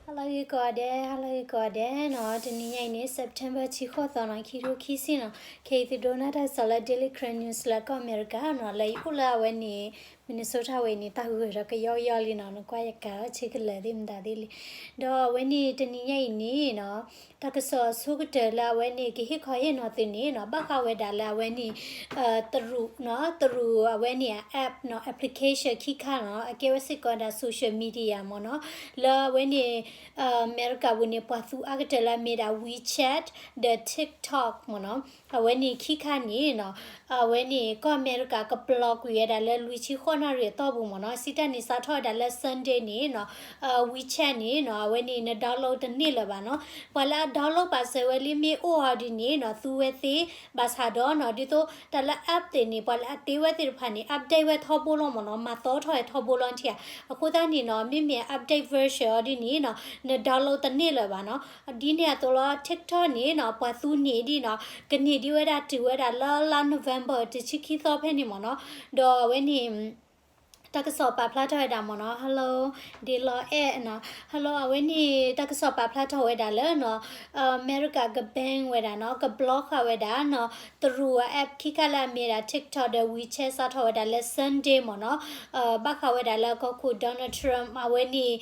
ဟါလၢဂ့ၤကိးဂၤဒဲး, ဟါလၢဂ့ၤကိးဂၤဒဲးနီၤ, တနံၤညါအံၤန့ၣ် September တဆံဃိးသီနီၤ, ခံထိခံဆံနီၤ, ခဲအံၤသုဒိးနၣ်တၢ်ကစီၣ်လၢ Daily Karen News လၢကီၢ်အမဲရကၤနီၤ, လၢယအိၣ်လၢအဝဲန့ၣ် Minnesota ဝဲအံၤန့ၣ် တၢ်ဂိၤဒီးကယီကယီလံနီၤ, နကွၢ်ယကၤလီၤဆ့ကလၢာ်သ့ၣ်မတၤသ့ၣ်လံ, ဒီးအဝဲန့ၣ်တနံၤညါအံၤန့ၣ်နီၤ, တၢ်ကစီၣ်အဆိကတၢၢ်လၢအဝဲန့ၣ် ကဟ့ၣ်ခီဟ့ၣ်နီၤသုန့ၣ်နီၤ, ဘၣ်ဃးဝဲဒၣ်လၢအဝဲန့ၣ် တရူးနီၤ, တရူးအဝဲန့ၣ် app နီၤ, application ခံခါနီၤ, အကဲဝဲစ့ၢ်ကီးဒၣ် social media မ့ၢ်နီၤ, လၢအဝဲန့ၣ် အမဲရကၤပူၤန့ၣ် ပှၤသူအါကတၢၢ်လၢအမ့ၢ်ဒၣ် WeChat ဒီး TikTok မ့ၢ်နီၤ, အဝဲန့ၣ်ခံခါန့ၣ်နီၤ, အဝဲန့ၣ်ကီၢ်အမဲရကၤက block ကွံာ်ဝဲဒၣ်လၢလွံၢ်ဆံဃိးနၣ်ရံၣ်အတီၢ်ပူၤမ့ၢ်နီၤ, စံးတၢ်န့ၣ်စးထီၣ်ဝဲဒၣ်လၢ Sunday န့ၣ်နီၤ, WeChat န့ၣ်နီၤ, အဝဲန့ၣ်န download တန့ၢ်လၢၤဘၣ်နီၤ, ပှၤလၢအ download ပာ်စၢၤဝဲလံမ့ၢ်အိၣ်အီၤဒ်န့ၣ်နီၤ, သူဝဲသ့ ဘၣ်ဆၣ်ဒီးနီၤ, ဒ်သိးတၢ်လၢ app သ့ၣ်န့ၣ် ပှၤလၢအတ့ဝဲသ့ၣ်တဖၣ်န့ၣ် update ဝဲထီဘိလီၤမ့ၢ်နီၤ, မၤသီထီၣ်ဝဲထီဘိလီၤထံၣ်ဧါ, အဃိသတးန့ၣ်နီၤ, မ့မ့ၢ် update version အီၤဒ်န့ၣ်နီၤ, န download တန့ၢ်လၢၤဘၣ်နီၤ, ဒ်န့ၣ်အသိးလီၤ TikTok န့ၣ်နီၤ, ပှၤသူန့ၢ်ဒ်နီၤ, ကန့ၢ်ဒ်ဝဲဒၣ်တုၤဝဲဒၣ်လၢလါ November တဆံခံသီဖဲန့ၣ်မ့ၢ်နီၤ, ဒီးအဝဲန့ၣ် တၢ်ကစီၣ်ပာ်ဖျါထီၣ်ဝဲဒၣ်မ့ၢ်နီၤ, Hello ဒ်လီၤအဲၣ်နီၤ, Hello အဝဲန့ၣ် တၢ်ကစီၣ်ပာ်ဖျါထီၣ်ဝဲဒၣ်လၢနီၤ, အမဲရကၤက ban ဝဲဒၣ်နီၤ, က block ဃာ်ဝဲဒၣ်နီၤ, တရူးအ app ခံခါလၢအမ့ၢ်ဒၣ် TikTok ဒီး WeChat စးထီၣ်ဝဲဒၣ်လၢ Sunday မ့ၢ်နီၤ, ဘၣ်ဃးဝဲဒၣ်လၢကီၢ်ခိၣ် Donald Trump အဝဲန့ၣ်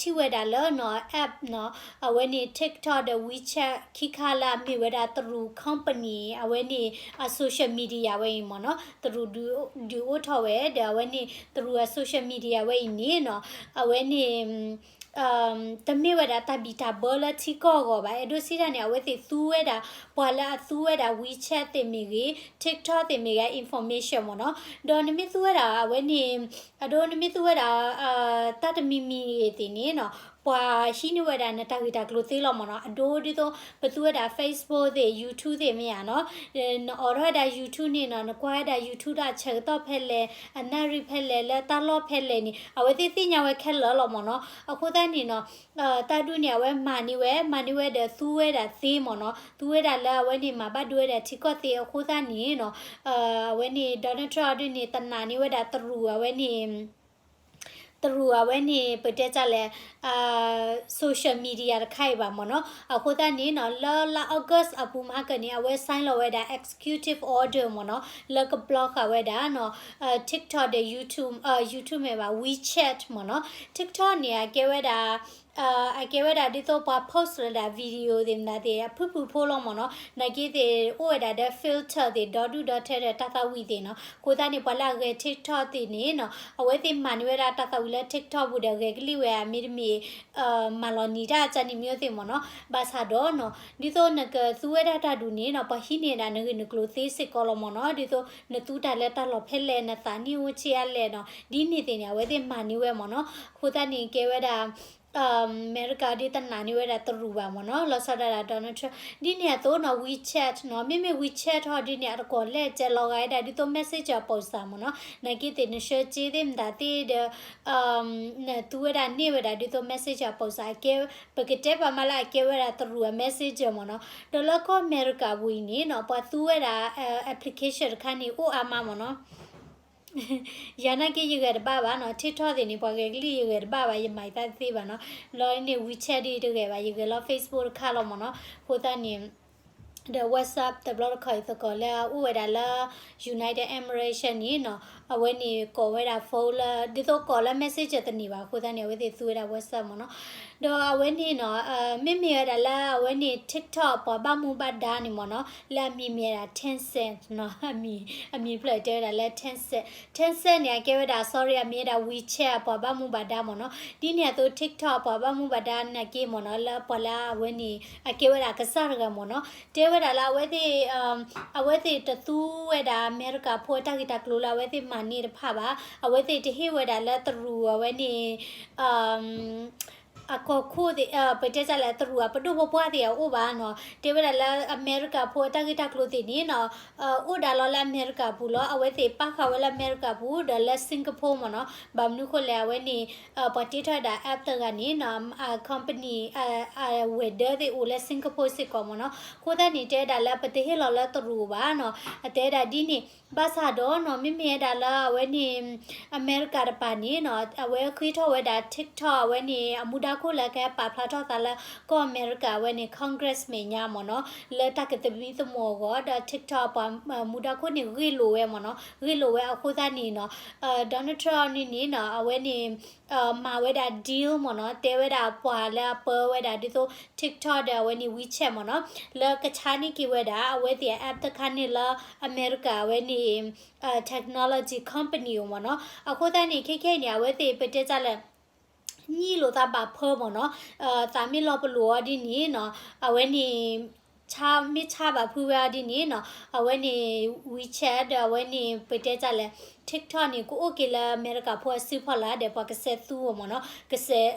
ထံၣ်ဝဲဒၣ်လၢနီၤ, app နီၤ, အဝဲန့ၣ် TikTok ဒီး WeChat ခံခါလၢအမ့ၢ်ဝဲဒၣ်တရူး company အဝဲန့ၣ် အ social media ဝဲအံၤမ့ၢ်နီၤ, တရူးဒုး, ဒုးအိၣ်ထီၣ်ဝဲ ဒီးအဝဲန့ၣ် တရူးအ social media ဝဲအံၤန့ၣ်နီၤ, အဝဲန့ၣ် တမ့ၢ်ဝဲဒၣ်တၢ်ဘံၣ်တၢ်ဘၢလၢထံကီၢ်အဂီၢ်ဘၣ်, အဲၣ်ဒိးစံးတၢ်န့ၣ် အဝဲသ့ၣ်သူဝဲဒၣ်, ပှၤလၢအသူဝဲဒၣ် WeChat သ့ၣ်မ့ၢ်ဂ့ၤ, TikTok သ့ၣ်မ့ၢ်ဂ့ၤ information မ့ၢ်နီၤ, ဒီးနမ့ၢ်သူဝဲဒၣ်အဝဲန့ၣ်, အဒိနမ့ၢ်သူဝဲဒၣ် တၢ်တမံၤမံၤဂ့ၤသ့ၣ်န့ၣ်နီၤ, ပှၤဟံးန့ၢ်ဝဲဒၣ်နတၢ်ဂ့ၢ်တၢ်ကျိၤသ့လီၤမ့ၢ်နီၤ, အဒိဒ်သိး ပသူဝဲဒၣ် Facebook သ့ၣ် YouTube သ့ၣ်မ့ၢ်ဧါနီၤ, နအိးထီၣ်ဝဲဒၣ် YouTube န့ၣ်နီၤ, နကွၢ်ဝဲဒၣ် YouTube ဒၣ်အဆၢကတီၢ်ဖဲလဲၣ်, အနၣ်ရံၣ်ဖဲလဲၣ်, လၢတၢ်လီၢ်ဖဲလဲၣ်န့ၣ် အဝဲသ့ၣ်သ့ၣ်ညါဝဲခဲလၢာ်လီၤမ့ၢ်နီၤ, အဃိသတးန့ၣ်နီၤ, တၢ်ဒုးန့ၣ် အဝဲမၤန့ၢ်ဝဲ, မၤန့ၢ်ဝဲဒီးသူဝဲဒၣ်သ့မ့ၢ်နီၤ, သူဝဲဒၣ်လၢအဝဲန့ၣ် မၤဘၣ်ဒိဝဲဒၣ်ထံကီၢ်သ့အဃိသတးန့ၣ်နီၤ, အဝဲန့ၣ် Donald Trump အဒုးန့ၣ် တနာ်န့ၢ်ဝဲဒၣ်တရူးအဝဲန့ၣ် တရူးအဝဲန့ၣ် ပတဲတၢ်လဲၣ်, social media တခါအံၤဘၣ်မ့ၢ်နီၤ, အဃိသတးန့ၣ်နီၤ လၢလါ August အပူၤမဟါကၢန့ၣ် အဝဲ sign လီၤဝဲဒၣ် executive order မ့ၢ်နီၤ, လၢက block ဃာ်ဝဲဒၣ်နီၤ, TikTok ဒီး YouTube, YouTube မ့ၢ်ဘၣ် WeChat မ့ၢ်နီၤ, TikTok န့ၣ် အကဲဝဲဒၣ် အကဲဝဲဒၣ်ဒ်သိးပှၤ post လီၤဒၣ် video သ့ၣ်မနုၤသ့ၣ် အဖုၣ်ဖုၣ်ဖိလီၤမ့ၢ်နီၤ, နာ်က့သ့ၣ် အိၣ်ဝဲဒၣ်ဒီး filter သ့ၣ် ဒီဒူၣ်ဒီထၢဒီးတၢ်သးဝံၣ်သ့ၣ်နီၤ, အဃိသတးန့ၣ် ပှၤလၢအဂဲၤ TikTok သ့ၣ်န့ၣ်နီၤ, အဝဲသ့ၣ်မၤန့ၢ်ဝဲဒၣ်တၢ်သးဝံၣ်လၢ TikTok ပူၤဒီးဂဲၤကလံၣ်ဝဲ မ့တမ့ၢ် မၤလီၤနံၤတၢ်အကန့ၣ်မ့ၢ်သ့ၣ်မ့ၢ်နီၤ, ဘၣ်ဆၣ်ဒီးနီၤ, ဒ်သိးနကသူဝဲဒၣ်တၢ်ဒုးန့ၣ်နီၤ ပှၤဟံးန့ၢ်ဒၣ်နဂ့ၢ်နကျိၤသ့စ့ၢ်ကီးလီၤမ့ၢ်နီၤ, ဒ်သိးနသူတၢ်လၢတၢ်လီၢ်ဖဲလဲၣ် နသးနံၣ်အိၣ်ဆံးအါလဲၣ်နီၤ, ဒ်န့ၣ်သ့ၣ်န့ၣ် အဝဲသ့ၣ်မၤန့ၢ်ဝဲမ့ၢ်နီၤ, အဃိသတးန့ၣ် ကဲဝဲဒၣ် အမဲရကၤဒ်တနာ်န့ၢ်ဝဲဒၣ်တရူးဘၣ်မ့ၢ်နီၤ, လီၤဆီဒၣ်တၢ် Donald Trump ဒ်န့ၣ်အသိးနီၤ WeChat နီၤ, မ့မ့ၢ် WeChat ထီၣ်ဒ်န့ၣ် အတကိးလဲၣ် ကဲလီၤဂာ်ဝဲဒၣ်ဒ်သိး Messenger အပိစၢ်မ့ၢ်နီၤ, နာ်က့သ့ၣ် နဆှၢစ့သ့ၣ်မတၤသ့ၣ်ဒီး နသူဝဲဒၣ်န့ၢ်ဝဲဒၣ်ဒ်သိး Messenger အပိစၢ် အကဲ, ပကတဲပာ်မးလၢအကဲဝဲဒၣ်တရူးအ Messenger မ့ၢ်နီၤ, ဒီးလၢကီၢ်အမဲရကၤပူၤအံၤန့ၣ်နီၤ ပှၤသူဝဲဒၣ် application တခါန့ၣ် အိၣ်အါမးမ့ၢ်နီၤ ယၤနာ်က့ယဂဲၤတဘၣ်ဘၣ်နီၤ, TikTok သ့ၣ်န့ၣ် ပှၤဂဲၤကလံၣ်ယဂဲၤတဘၣ်ဘၣ်, ယမၤယသးသ့ဘၣ်နီၤ, လီၤန့ၣ် WeChat ဒ်တဂဲၤဘၣ်, ယဂဲၤလီၤ Facebook တခါလီၤမ့ၢ်နီၤ, အဃိသတးန့ၣ် ဒီး WhatsApp တဘျီတခီၣ်အံၤသကိးလၢအအိၣ်ဝဲဒၣ်လၢ United Arab Emirates န့ၣ်နီၤ, အဝဲန့ၣ်ကိးဝဲဒၣ် phone လၢ ဒ်သိးကိးလၢ Messenger တန့ၢ်ဘၣ်အဃိသတးန့ၣ် အဝဲသ့ၣ်သူဝဲဒၣ် WhatsApp မ့ၢ်နီၤ, ဒီးအဝဲန့ၣ်နီၤ, မ့မ့ၢ်ဝဲဒၣ်လၢအဝဲန့ၣ် TikTok ပှၤဘၣ်မူဘၣ်ဒါန့ၣ်မ့ၢ်နီၤ, လၢအမံၤမ့ၢ်ဝဲဒၣ် Tencent နီၤ, အမံၤဖျၢၣ်တဲဝဲဒၣ်လၢ Tencent, Tencent န့ၣ် အကဲဝဲဒၣ် sorry အမံၤဝဲဒၣ် WeChat အပှၤဘၣ်မူဘၣ်ဒါမ့ၢ်နီၤ, ဒ်န့ၣ်အသိး TikTok အပှၤဘၣ်မူဘၣ်ဒါနာ်က့မ့ၢ်နီၤ, လၢပှၤလၢအဝဲန့ၣ် အကဲဝဲဒၣ်ကစၢ်တဂၤမ့ၢ်နီၤ, တဲဝဲဒၣ်လၢအဝဲသ့ၣ် အဝဲသ့ၣ်တသူဝဲဒၣ်အမဲရကၤဖိအတၢ်ဂ့ၢ်တၢ်ကျိၤလၢအဝဲသ့ၣ်မၤန့ၢ်တဖၣ်ဘၣ်, အဝဲသ့ၣ်တဟ့ၣ်ဝဲဒၣ်လၢတရူးအဝဲန့ၣ် အကီၢ်ခိၣ်သ့ၣ်, ပတဲတၢ်လၢတရူးအပဒိၣ်ပပှၢ်သ့ၣ်အအိၣ်ဘၣ်နီၤ, တဲဝဲဒၣ်လၢအမဲရကၤဖိအတၢ်ဂ့ၢ်တၢ်ကျိၤသ့ၣ်န့ၣ်နီၤ, အိၣ်ဒၣ်လီၤလၢအမဲရကၤပူၤလီၤ, အဝဲသ့ၣ်ပာ်ဃာ်ဝဲလၢအမဲရကၤပူၤ ဒီးလၢ Singapore မ့ၢ်နီၤ, ဘၣ်မနုၤဃိလဲၣ် အဝဲန့ၣ် ပှၤတ့ထီၣ်ဝဲဒၣ် app တဂၤန့ၣ်နီၤ, company အဝဲၤဒၢသ့ၣ်အိၣ်လၢ Singapore စ့ၢ်ကီးမ့ၢ်နီၤ, အဃိသတးန့ၣ် တဲဝဲဒၣ်လၢပတဟ့ၣ်လီၤလၢတရူးဘၣ်နီၤ, အတဲဝဲဒၣ်ဒ်န့ၣ်, ဘၣ်ဆၣ်ဒီးနီၤ မ့မ့ၢ်ဝဲဒၣ်လၢအဝဲန့ၣ် အမဲရကၤတပၤန့ၣ်နီၤ, အဝဲဃ့ထီၣ်ဝဲဒၣ် TikTok အဝဲန့ၣ် အမူဒါ ခိၣ်လၢကဟဲပာ်ဖျါထီၣ်သးလၢ ကီၢ်အမဲရကၤဝဲန့ၣ် Congress မဲာ်ညါမ့ၢ်နီၤ, လၢတၢ်ကသမံသမိးအဂီၢ် ဒီး TikTok ပှၤမူဒါခိၣ်န့ၣ် ဂ့ၢ်လိာ်ဝဲမ့ၢ်နီၤ, ဂ့ၢ်လိာ်ဝဲ အဃိသတးန့ၣ်နီၤ Donald Trump န့ၣ်န့ၣ်နီၤ အဝဲန့ၣ် မၤဝဲဒၣ် deal မ့ၢ်နီၤ, တဲဝဲဒၣ်ပှၤလၢအပၢဝဲဒၣ်ဒ်သိး TikTok ဒီးအဝဲန့ၣ် WeChat မ့ၢ်နီၤ, လၢကဆါန့ၢ်က့ၤဝဲဒၣ် အဝဲသ့ၣ်အ app တခါန့ၣ်လၢအမဲရကၤဝဲန့ၣ် technology company အိၣ်မ့ၢ်နီၤ, အဃိသတးန့ၣ် ခဲခဲအံၤန့ၣ် အဝဲသ့ၣ်ပတဲတၢ်လဲၣ် ညံလိာ်သးဘၣ်ဖၢမ့ၢ်နီၤ, သးမ့ၢ်လီၤပလိာ်အီၤဒ်န့ၣ်နီၤ, အဝဲန့ၣ် မ့ၢ်ဆါဘၣ်ဖုဝဲအီၤဒ်န့ၣ်နီၤ, အဝဲန့ၣ် WeChat ဒီးအဝဲန့ၣ် ပတဲတၢ်လဲၣ် TikTok န့ၣ် ကအိၣ်က့ၤလၢအမဲရကၤဖိအစုဖီလာ်ဒီး ပှၤကစဲးသူအီၤမ့ၢ်နီၤ, ကစဲး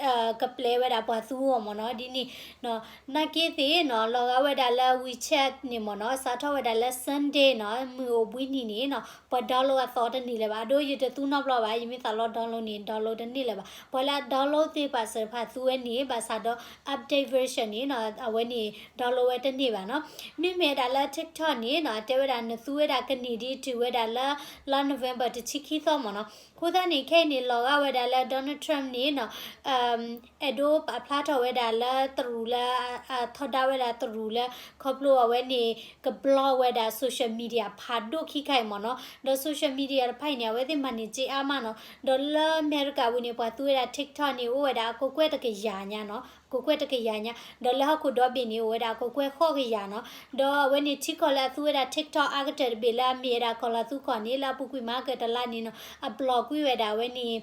ကပျဲဝဲဒၣ်ပှၤသူအီၤမ့ၢ်နီၤ, ဒ်န့ၣ် နာ်က့သ့ၣ်နီၤ လီၤဂာ်ဝဲဒၣ်လၢ WeChat န့ၣ်မ့ၢ်နီၤ စးထီၣ်ဝဲဒၣ်လၢ Sunday နီၤ မုၢ်အိၣ်ဘှံးနံၤန့ၣ်နီၤ ပှၤ download အသီတန့ၢ်လၢၤဘၣ်, အဒိ ယတသူနီတဘျီဘၣ်, ယမ့ၢ်သးလီ download န့ၣ် download တန့ၢ်လၢၤဘၣ်, ပှၤလၢအ download သ့ၣ်တဖၣ်စၢၤတဖၣ်သူဝဲန့ၣ် ဘၣ်ဆၣ်ဒီး update version န့ၣ်နီၤ အဝဲန့ၣ် download ဝဲတန့ၢ်ဘၣ်နီၤ, မ့မ့ၢ်ဝဲဒၣ်လၢ TikTok န့ၣ်နီၤ တဲဝဲဒၣ်နသူဝဲဒၣ်ကန့ၢ်ဒ်တုၤဝဲဒၣ်လၢ လါ November တဆံခံသီမ့ၢ်နီၤ, အဃိသတးန့ၣ် ခဲအံၤန့ၣ် လီၤဂာ်ဝဲဒၣ်လၢ Donald Trump န့ၣ်နီၤ အဲၣ်ဒိးပာ်ဖျါထီၣ်ဝဲဒၣ်လၢတရူးလၢ အထီဒါဝဲဒၣ်တရူးလၢ ခီဖျိအဝဲန့ၣ် က block ဝဲဒၣ် social media ဖးဒိၣ်ခံခါအံၤမ့ၢ်နီၤ, ဒီး social media တဖၣ်အံၤန့ၣ် အဝဲသ့ၣ်မၤန့ၢ်စ့အါမးနီၤ, ဒီးလၢအမဲရကၤဝံၤန့ၣ် ပှၤသူဝဲဒၣ် TikTok န့ၣ် အိၣ်ဝဲဒၣ်အကကွဲၢ်တကယၤညါနီၤ, ကကွဲၢ်တကယၤညါ, ဒီးလၢဟီၣ်ခိၣ်ဒီဘ့ၣ်န့ၣ် အိၣ်ဝဲဒၣ်အကကွဲၢ်ဃိးကယၤနီၤ, ဒီးအဝဲန့ၣ်ထံကီၢ်လၢအသူဝဲဒၣ် TikTok အါကတၢၢ်တဘ့ၣ်လၢအမ့ၢ်ဝဲဒၣ်ကီၤလီၤသူကီၢ်န့ၣ် လၢအပူၤကွံာ်မၤကတလါန့ၣ်နီၤ အ block ကွံာ်ဝဲဒၣ်အဝဲန့ၣ်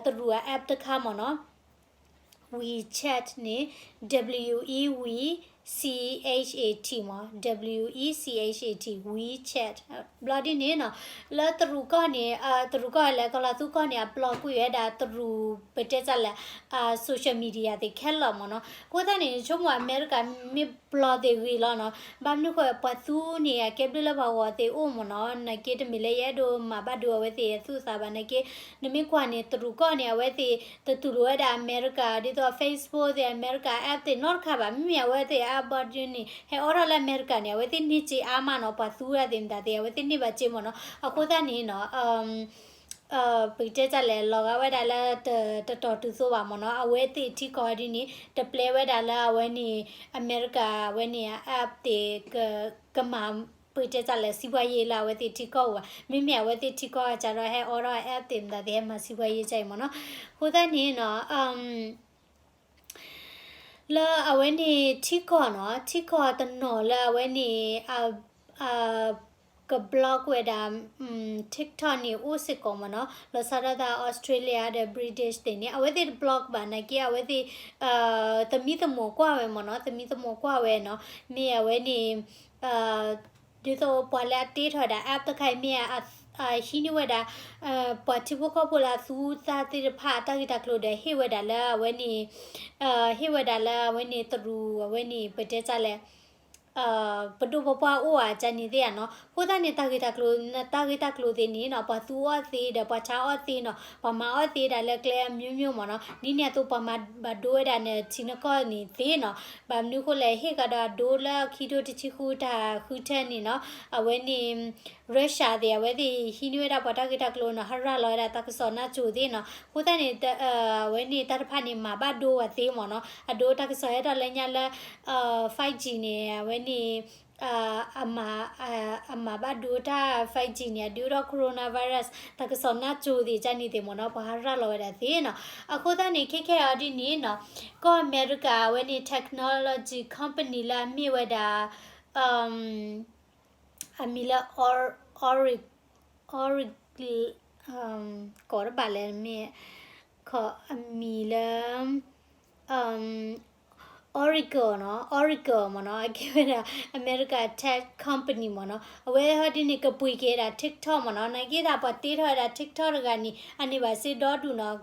တရူးအ app တခါမ့ၢ်နီၤ WeChat န့ၣ် W E We C H A T မ့ၢ် W E C H A T WeChat ဘျီဒ်န့ၣ်နီၤ, လၢတရူးကီၢ်န့ၣ် တရူးကီၢ်လၢကီၤလီၤသူကီၢ်န့ၣ် အ block ကွံာ်ဝဲဒၣ်တရူး ပတဲတၢ်လဲၣ် social media သ့ၣ်ခဲလၢာ်မ့ၢ်နီၤ, အဃိသတးန့ၣ် ဆိကမိၣ်အမဲရကၤမ့ၢ် block သ့ၣ်ဂ့ၤလီၤနီၤ, ဘၣ်မနုၤဃိ ပှၤသူန့ၣ် အကဲဘျုးလၢပှၤဂီၤသ့ၣ်အိၣ်မ့ၢ်နီၤ, နာ်က့တမ့ၢ်လၢယအဲၣ်ဒိးမၤဘၣ်ဒိအဝဲသ့ၣ်အသူၣ်အသးဘၣ်, နာ်က့ နမ့ၢ်ကွၢ်န့ၣ် တရူးကီၢ်န့ၣ် အဝဲသ့ၣ်တတူၢ်လိာ်ဝဲဒၣ်အမဲရကၤ ဒ်သိး Facebook သ့ၣ် အမဲရကၤ app သ့ၣ်နီတခါဘၣ်, မ့မ့ၢ်အဝဲသ့ၣ်အ အဘီဒုန့ၣ် ဟဲအိးထီၣ်လၢအမဲရကၤန့ၣ် အဝဲသ့ၣ်န့ၢ်စ့အါမးနီၤ, ပှၤသူဝဲဒၣ်သ့ၣ်မတၤသ့ၣ် အဝဲသ့ၣ်န့ၢ်ဘၣ်စ့မ့ၢ်နီၤ, အဃိသတးန့ၣ်နီၤ ပကတဲတၢ်လဲၣ် လီၤဂာ်ဝဲဒၣ်လၢ တတီၤတုၤသိးဘၣ်မ့ၢ်နီၤ, အဝဲသ့ၣ်ထံကီၢ်ဒ်န့ၣ် တပျဲဝဲဒၣ်လၢအဝဲန့ၣ် အမဲရကၤ အဝဲန့ၣ် app သ့ၣ် ကမၤ ပကတဲတၢ်လဲၣ် စံးဘှါယ့လၢအဝဲသ့ၣ်ထံကီၢ်အိၣ်ဘၣ်, မ့မ့ၢ်အဝဲသ့ၣ်ထံကီၢ်ကဒီးဟဲအိးထီၣ် app သ့ၣ်မတၤသ့ၣ် ဟဲမၤစံးဘှါယ့ကအံၤမ့ၢ်နီၤ, အဃိသတးန့ၣ်နီၤ လၢအဝဲန့ၣ်ထံကီၢ်နီၤ, ထံကီၢ်တနီၤလၢအဝဲန့ၣ် က block ဝဲဒၣ် TikTok န့ၣ်အိၣ်စ့ၢ်ကီးမ့ၢ်နီၤ, လီၤဆီဒၣ်တၢ် Australia ဒီး British သ့ၣ်န့ၣ် အဝဲသ့ၣ်တ block ဘၣ်, နာ်က့အဝဲသ့ၣ် သမံသမိးကွၢ်ဝဲမ့ၢ်နီၤ, သမံသမိးကွၢ်ဝဲနီၤ, မ့ၢ်အဝဲန့ၣ် ဒ်သိးပှၤလၢအတ့ထီၣ်ဝဲဒၣ် app တခါအံၤ မ့ၢ်အဟံးန့ၢ်ဝဲဒၣ် ပှၤထံဖိကီၢ်ဖိလၢအသူတၢ်သ့ၣ်တဖၣ်အတၢ်ဂ့ၢ်တၢ်ကျိၤဒီး ဟ့ၣ်ဝဲဒၣ်လၢအဝဲန့ၣ် ဟ့ၣ်ဝဲဒၣ်လၢအဝဲန့ၣ်တရူး အဝဲန့ၣ် ပတဲတၢ်လဲၣ် ပဒိၣ်ပပှၢ်အိၣ်ဧါ ကန့ၣ်သ့ၣ်ဧါနီၤ, အဃိသတးန့ၣ် တၢ်ဂ့ၢ်တၢ်ကျိၤ တၢ်ဂ့ၢ်တၢ်ကျိၤသ့ၣ်န့ၣ်နီၤ ပှၤသူအီၣ်သ့ဒီးပှၤဆါအီၣ်သ့နီၤ, ပှၤမၤအီၣ်သ့ဒၣ်လၢကျဲအမျိုးမျိုးမ့ၢ်နီၤ, ဒ်န့ၣ်အသိး ပှၤမၤဘၣ်ဒိဝဲဒၣ်န့ၣ် ထံနကီၢ်န့ၣ်သ့နီၤ, ဘၣ်မနုၤဃိလဲၣ် ဟ့ၣ်ကဒီးအဒိလၢခံထိတဆံဃုတၢ်ဃုထၢန့ၣ်နီၤ, အဝဲန့ၣ် Russia သ့ၣ် အဝဲသ့ၣ်ဟံးန့ၢ်ဝဲဒၣ်ပှၤတၢ်ဂ့ၢ်တၢ်ကျိၤနီၤ ဟးရၤလီၤဝဲဒၣ်တၢ်ကစီၣ်နါစိၤသ့နီၤ, အဃိသတးန့ၣ် အဝဲန့ၣ်တၢ်တဖၣ်န့ၣ် မၤဘၣ်ဒိဝဲသ့မ့ၢ်နီၤ, အဒိတၢ်ကစီၣ်ဟဲထီၣ်လၢညါလၢ five G န့ၣ် အဝဲန့ၣ် အမၤ အမၤဘၣ်ဒိတၢ် five G န့ၣ် အဒုးအိၣ်ထီၣ် coronavirus တၢ်ကစီၣ်နါစိၤသ့ၣ် ကန့ၣ်သ့ၣ်မ့ၢ်နီၤ ပှၤဟးရၤလီၤဝဲဒၣ်သ့နီၤ, အဃိသတးန့ၣ် ခဲခဲအံၤဒ်န့ၣ်နီၤ, ကီၢ်အမဲရကၤအဝဲန့ၣ် technology company လၢအမ့ၢ်ဝဲဒၣ် အမံၤလၢ Ori Ori ကိးတဘၣ်လဲၣ်မ့ၢ် ခီအမံၤလၢ Oracle နီၤ, Oracle မ့ၢ်နီၤ, အကဲဝဲဒၣ် America tech company မ့ၢ်နီၤ, အဝဲဟီဒ်န့ၣ် ကပှ့ၤက့ၤဝဲဒၣ် TikTok မ့ၢ်နီၤ, နာ်က့ဒၣ်ပှၤတ့ထီၣ်ဝဲဒၣ် TikTok တဂၤန့ၣ် အန့ၢ်ဘၣ်စ့ဒီဒူၣ်နီၤ,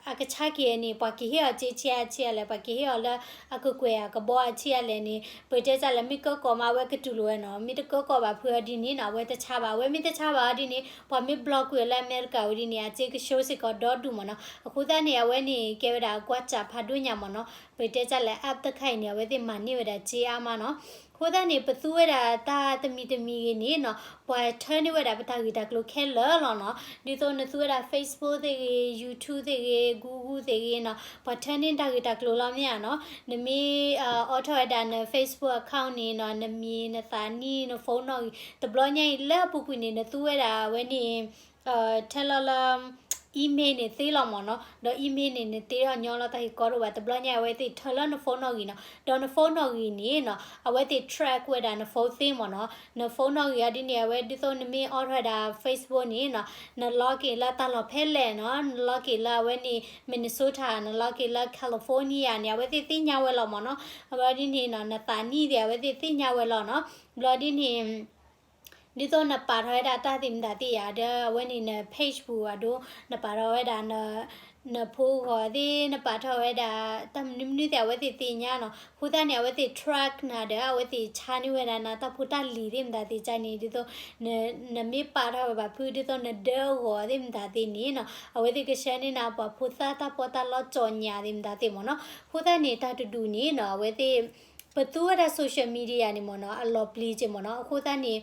အကဆါက့ၤန့ၣ် ပှၤကဟ့ၣ်အီၤစ့ဆံးအါဆံးအါလဲၣ်, ပှၤကဟ့ၣ်အီၤလၢအကကွဲၢ်အကဘီအါဆံးအါလဲၣ်န့ၣ် ပတဲတၢ်လၢမ့ၢ်ကၢကီးမး အဝဲကတူၢ်လိာ်ဝဲနီၤ, မ့ၢ်တကၢကီးဘၣ်ဖုးအီၤဒ်န့ၣ်နီၤ အဝဲတဆါဘၣ်, အဝဲမ့ၢ်တဆါဘၣ်အီၤဒ်န့ၣ် ပှၤမ့ၢ်ဘျီကွံာ်အီၤလၢအမဲရကၤဝဲဒ်န့ၣ် အစ့ကဆှိစ့ၢ်ကီးဒီဒူၣ်မ့ၢ်နီၤ, အဃိသတးန့ၣ် အဝဲန့ၣ်ကဲဝဲဒၣ်အကွၢ်စးဖးဒိၣ်ညါမ့ၢ်နီၤ, ပတဲတၢ်လၢ app တခါအံၤန့ၣ် အဝဲသ့ၣ်မၤန့ၢ်ဝဲဒၣ်စ့အါမးနီၤ. အဃိသတးန့ၣ် ပသူဝဲဒၣ်တၢ်တမံၤတမံၤဂ့ၤန့ၣ်နီၤ ပှၤထၢန့ၢ်ဝဲဒၣ်ပတၢ်ဂ့ၢ်တၢ်ကျိၤခဲလၢာ်လီၤနီၤ. ဒ်သိးနသူဝဲဒၣ် Facebook သ့ၣ်ဂ့ၤ, YouTube သ့ၣ်ဂ့ၤ, Google သ့ၣ်ဂ့ၤနီၤ ပှၤထၢန့ၢ်တၢ်ဂ့ၢ်တၢ်ကျိၤလီၤမ့ၢ်ဧါနီၤ. နမ့ၢ် အိးထီၣ်ဝဲဒၣ်န Facebook account န့ၣ်နီၤ နမံၤ နသးနံၣ် န phone နီၣ်ဂံၢ် တဘျီညါအံၤလၢအပူၤကွံာ်န့ၣ် နသူဝဲဒၣ်အဝဲန့ၣ် ထဲလီၤလၢ email န့ၣ်သ့လီၤမ့ၢ်နီၤ. ဒီး email န့ၣ် နတ့ထီၣ်ညီလီၤတၢ်ဂ့ၢ်ကီတအိၣ်ဘၣ်. တဘျီညါအဝဲသ့ၣ်ထၢလၢန phone နီၣ်ဂံၢ်နီၤ. ဒီးန phone နီၣ်ဂံၢ်န့ၣ်နီၤ အဝဲသ့ၣ် track ဝဲဒၣ်န phone သ့မ့ၢ်နီၤ. န phone နီၣ်ဂံၢ်အီၤဒ်န့ၣ် အဝဲဒ်သိးနမ့ၢ်အိးထီၣ်ဝဲဒၣ် Facebook န့ၣ်နီၤ န log in လၢတၢ်လီၢ်ဖဲလဲၣ်နီၤ န log in လၢအဝဲန့ၣ် Minnesota န log in လၢ California န့ၣ် အဝဲသ့ၣ်သ့ၣ်ညါဝဲလီၤမ့ၢ်နီၤ. အဝဲဒ်န့ၣ်နီၤ နသးနံၣ်သ့ၣ် အဝဲသ့ၣ်သ့ၣ်ညါဝဲလီၤနီၤ. ဘျီဒ်န့ၣ် ဒ်သိးနပာ်ထီၣ်ဝဲဒၣ်တၢ်သ့ၣ်မတၤသ့ၣ်ယၤ ဒီးအဝဲန့ၣ်န page ပူၤအဒိ နပာ်ထီၣ်ဝဲဒၣ် နဖိဂီၤသ့ၣ် နပာ်ထီၣ်ဝဲဒၣ် တၢ်မနုၤမနုၤသ့ၣ် အဝဲသ့ၣ်သ့ၣ်ညါနီၤ. အဃိသတးန့ၣ် အဝဲသ့ၣ် track နၤဒီး အဝဲသ့ၣ်ဆါန့ၢ်ဝဲဒၣ်နတၢ်ဖိတၢ်လံၤသ့ၣ်မတၤသ့ၣ်ကန့ၣ် ဒ်သိး နမ့ၢ်ပာ်ထီၣ်ဝဲဘၣ်ဖု ဒ်သိးနဒၢအဂီၤသ့ၣ်မတၤသ့ၣ်န့ၣ်နီၤ အဝဲသ့ၣ်ကဆှၢန့ၢ်နၤပှၤဖိသၣ်တၢ်ပီးတၢ်လီကၠီၣ်ညၣ်သ့ၣ်မတၤသ့ၣ်မ့ၢ်နီၤ. အဃိသတးန့ၣ် တၢ်တဒူၣ်န့ၣ်နီၤ အဝဲသ့ၣ် ပသူဝဲဒၣ် social media န့ၣ်မ့ၢ်နီၤ အလီၤပျံၤက့မ့ၢ်နီၤ. အဃိသတးန့ၣ်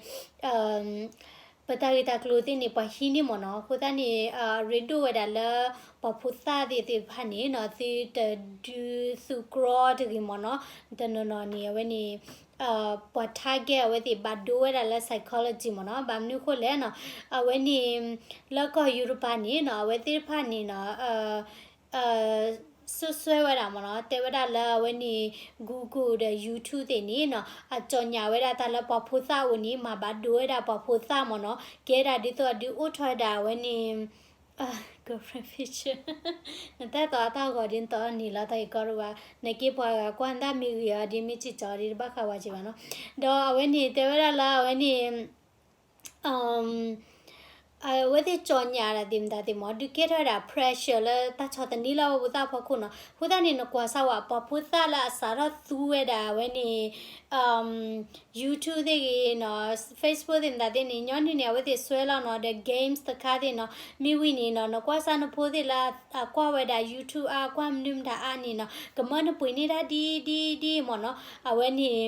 ပတၢ်ဂ့ၢ်တၢ်ကျိၤသ့ၣ်န့ၣ် ပှၤဟံးန့ၢ်မ့ၢ်နီၤ. အဃိသတးန့ၣ် အရ့ဒိၣ်ဝဲဒၣ်လၢ ပှၤဖိသၣ်သ့ၣ်သ့ၣ်တဖၣ်န့ၣ်နီၤ သုတဒုးသူၣ်ကြီတဂ့ၤမ့ၢ်နီၤ. တနီၤနီၤန့ၣ် အဝဲန့ၣ် ပှၤ target အဝဲသ့ၣ်ဘၣ်ဒိဝဲဒၣ်လၢ psychology မ့ၢ်နီၤ. ဘၣ်မနုၤအဃိလဲၣ်နီၤ အဝဲန့ၣ် လၢကီၢ်ယူရပၤန့ၣ်နီၤ အဝဲသ့ၣ်တဖၣ်န့ၣ်နီၤ စွဲစွဲဝဲဒၣ်မ့ၢ်နီၤ တဲဝဲဒၣ်လၢအဝဲန့ၣ် Google ဒီး YouTube သ့ၣ်န့ၣ်နီၤ အကၠီၣ်ညၣ်ဝဲဒၣ်တၢ်လၢပှၤဖိသၣ်အအိၣ်န့ၣ် မၤဘၣ်ဒိဝဲဒၣ်ပှၤဖိသၣ်မ့ၢ်နီၤ. ကဲဒၣ်ဒ်သိးအဒုးအိၣ်ထီၣ်ဝဲဒၣ်အဝဲန့ၣ် girlfriend picture နတၢ်သိးအတၢ်ဂီၤဒ်နတၢ်အီၣ်န့ၣ်လီၤ တၢ်ဂ့ၢ်ကီတအိၣ်ဘၣ် နက့ပှၤဂၤကွၢ်နတၢ်မ့ၢ်ဂ့ၤအီၤဒ်မ့ၢ်စံၣ်ကၠီၤဒ်တဘၣ်ဃးဝဲက့ဘၣ်နီၤ. ဒီးအဝဲန့ၣ်တဲဝဲဒၣ်လၢအဝဲန့ၣ် အဝဲသ့ၣ်ကၠီၣ်ညၣ်ဒၣ်သ့ၣ်မတၤသ့ၣ်မ့ၢ် ဒုးကဲထီၣ်ဝဲဒၣ် pressure လၢတၢ်ဆီၣ်သနံးလၢပှၤဖိသၣ်အဖီခိၣ်နီၤ. အဃိသတးန့ၣ် နကွၢ်စၢ်ဝဲ ပှၤဖိသၣ်လၢအစးထီၣ်သူဝဲဒၣ်အဝဲန့ၣ် YouTube သ့ၣ်ဂ့ၤနီၤ Facebook သ့ၣ်မတၤသ့ၣ်န့ၣ် ညီနုၢ်န့ၣ် အဝဲသ့ၣ်စွဲလီၤနီၤ ဒီး games တခါသ့ၣ်နီၤ. မ့ၢ်ဝံၤန့ၣ်နီၤ နကွၢ်စၢ်နဖိသ့ၣ်လၢအကွၢ်ဝဲဒၣ် YouTube အါ ကွၢ်မနုၤမတၤအါန့ၣ်နီၤ ကမၢနပှ့ၤန့ၢ်တၢ်ဒ်ဒ်ဒ်မ့ၢ်နီၤ. အဝဲန့ၣ်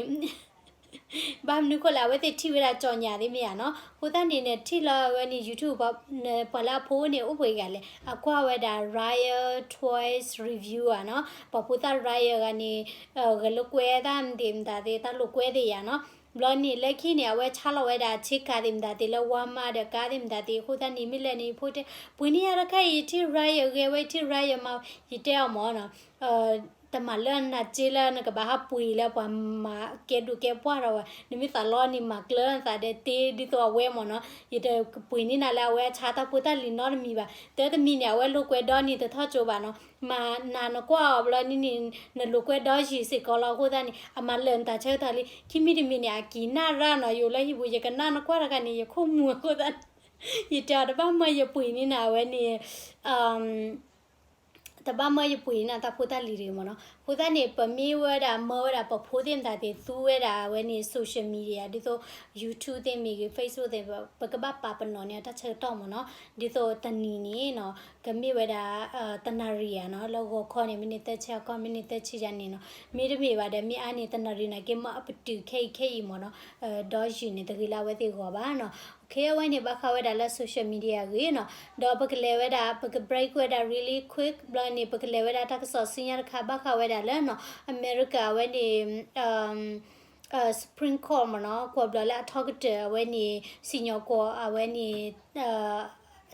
ဘၣ်မနုၤဃိလဲၣ် အဝဲသ့ၣ်ထံၣ်ဝဲဒၣ်ကၠီၣ်ညၣ်သ့ၣ်မ့ၢ်ဧါနီၤ. အဃိသတးန့ၣ် နထံၣ်လၢအဝဲန့ၣ် YouTube ပှၤလၢအဖိန့ၣ် အိၣ်ပှဲၤဂၤလဲၣ် အကွၢ်ဝဲဒၣ် Riot Toys Review ဧါနီၤ. ပှၤဖိသၣ် Riot ဂၤန့ၣ် ဂဲၤလိာ်ကွဲတၢ်မတၤမတၤသ့ၣ် တၢ်လိာ်ကွဲသ့ၣ်ယၤနီၤ. ဘျီန့ၣ် လၢခံန့ၣ် အဝဲဆါလီၤဝဲဒၣ်အဆ့ကၤသ့ၣ်မတၤသ့ၣ် လၢ Walmart ဒီးကါသ့ၣ်မတၤသ့ၣ် အဃိသတးန့ၣ် မ့ၢ်လဲၣ်န့ၣ် ယဖိတဲ ပှ့ၤန့ၢ်ယၤတခါအံၤ ယထံၣ် Riot ဂဲၤဝဲ ယထံၣ် Riot မၤ ယတဲအီၤမ့ၢ်နီၤ တမၤလၢနၤစ့လၢနကဘၣ်ဟးပှ့ၤလၢပှၤမၤကဲဒိၣ်ကဲပှၢ်ဒီးဝဲ နမ့ၢ်သးလီန့ၣ် မၤကျၢၤနသးဒီးတ့ဒ်သိးအဝဲမ့ၢ်နီၤ. ယတပှ့ၤန့ၢ်နၤလၢအဝဲအဆါတၢ်ဖိတၢ်လံၤနီတမံၤဘၣ်. တၢ်တမံၤန့ၣ် အဝဲလိာ်ကွဲဒီနံၤတထီၣ်ကၠိဘၣ်နီၤ. မၤနၤနကွၢ်အီၤဘျီန့ၣ်န့ၣ် နလိာ်ကွဲဒီယံၤစ့ၢ်ကီးလီၤ. အဃိသတးန့ၣ် အမၤလၢာ်နတၢ်ဆၢကတီၢ်လံ. ခံမံၤတမံၤန့ၣ် အကံၢ်နၢ်ရၣ်နီၤ ယအိၣ်လၢဟံၣ်ပူၤ ယကနၣ်နကွၢ်တဂၤန့ၣ် ယခိၣ်မူၤအဃိသတးန့ၣ် ယတဲအီၤတဘၣ်မၢယပှ့ၤန့ၢ်နၤအဝဲန့ၣ် တဘၣ်မၢယပှ့ၤန့ၢ်နၤတၢ်ဖိတၢ်လံၤတဂ့ၤမ့ၢ်နီၤ. အဃိသတးန့ၣ် ပမ့ၢ်ဝဲဒၣ်မၢဝဲဒၣ်ပဖိသ့ၣ်မတၤသ့ၣ်သူဝဲဒၣ်အဝဲန့ၣ် social media ဒ်သိး YouTube သ့ၣ်မ့ၢ်ဂ့ၤ Facebook သ့ၣ် ပကဘၣ်ပာ်ပနီၣ်န့ၢ်အတၢ်ဆၢကတီၢ်မ့ၢ်နီၤ. ဒ်သိးတနံၤန့ၣ်နီၤ ကမ့ၢ်ဝဲဒၣ် တနၣ်ရံၣ်ဧါနီၤ လၢဂီၤခီန့ၣ် မ့ၢ်န့ၢ်သၢဆံ အခီၣ်မ့ၢ်န့ၢ်သၢဆံယၤန့ၣ်နီၤ မ့တမ့ၢ်ဘၣ်ဒီး မ့ၢ်အါန့ၢ်တနၣ်ရံၣ်န့ၣ် ကမၢအပတုာ်ခဲအံၤခဲအံၤမ့ၢ်နီၤ. ဒီးယုၢ်န့ၣ် တဂ့ၤလၢအဝဲသ့ၣ်ဂီၢ်ဘၣ်နီၤ. အဝဲန့ၣ် ဘၣ်ဃးဝဲဒၣ်လၢ social media အဂ့ၢ်နီၤ. ဒီးပကလဲၤဝဲဒၣ် ပက break ဝဲဒၣ် really quick ဘျီန့ၣ် ပကလဲၤဝဲဒၣ်တၢ်ကစီၣ်ဆူညါတခါ ဘၣ်ဃးဝဲဒၣ်လၢနီၤ အမဲရကၤအဝဲန့ၣ် Supreme Court မ့ၢ်နီၤ ကွီၢ်ဘျီၣ်လၢအထီကတၢၢ်အဝဲန့ၣ် စံၣ်ညီၣ်ကွီၢ်အဝဲန့ၣ်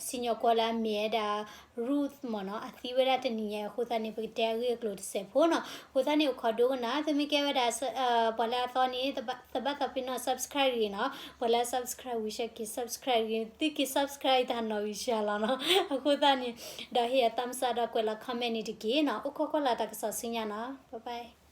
စံၣ်ညီၣ်ကွီၢ်လၢအမ့ၢ်ဝဲဒၣ် Ruth မ့ၢ်နီၤ အသံဝဲဒၣ်တနံၤညါအဃိသတးန့ၣ် ပကတဲအဂ့ၢ်အကျိၤတစဲးဖိနီၤ. အဃိသတးန့ၣ် အိၣ်ခိးဒိကနၣ် သုမ့ၢ်ကဲဝဲဒၣ် ပှၤလၢအသီန့ၣ် သဘၣ်သးပ့ၤနီၣ် subscribe ဂ့ၤနီၤ. ပှၤလၢ subscribe ဝံၤဆဲက့ၤ subscribe ဂ့ၤ သုက့ၤ subscribe တၢ်နီၢ်ဂံၢ်စှၤလီၤနီၤ. အဃိသတးန့ၣ် ဒီးဟ့ၣ်အ thumbs up ဒီးကွဲးလီၤ comment န့ၣ်တက့ၢ်နီၤ. အိၣ်ခိးကွၢ်လၢ်တၢ်ကစီၣ်ဆူညါနီၤ. Bye bye.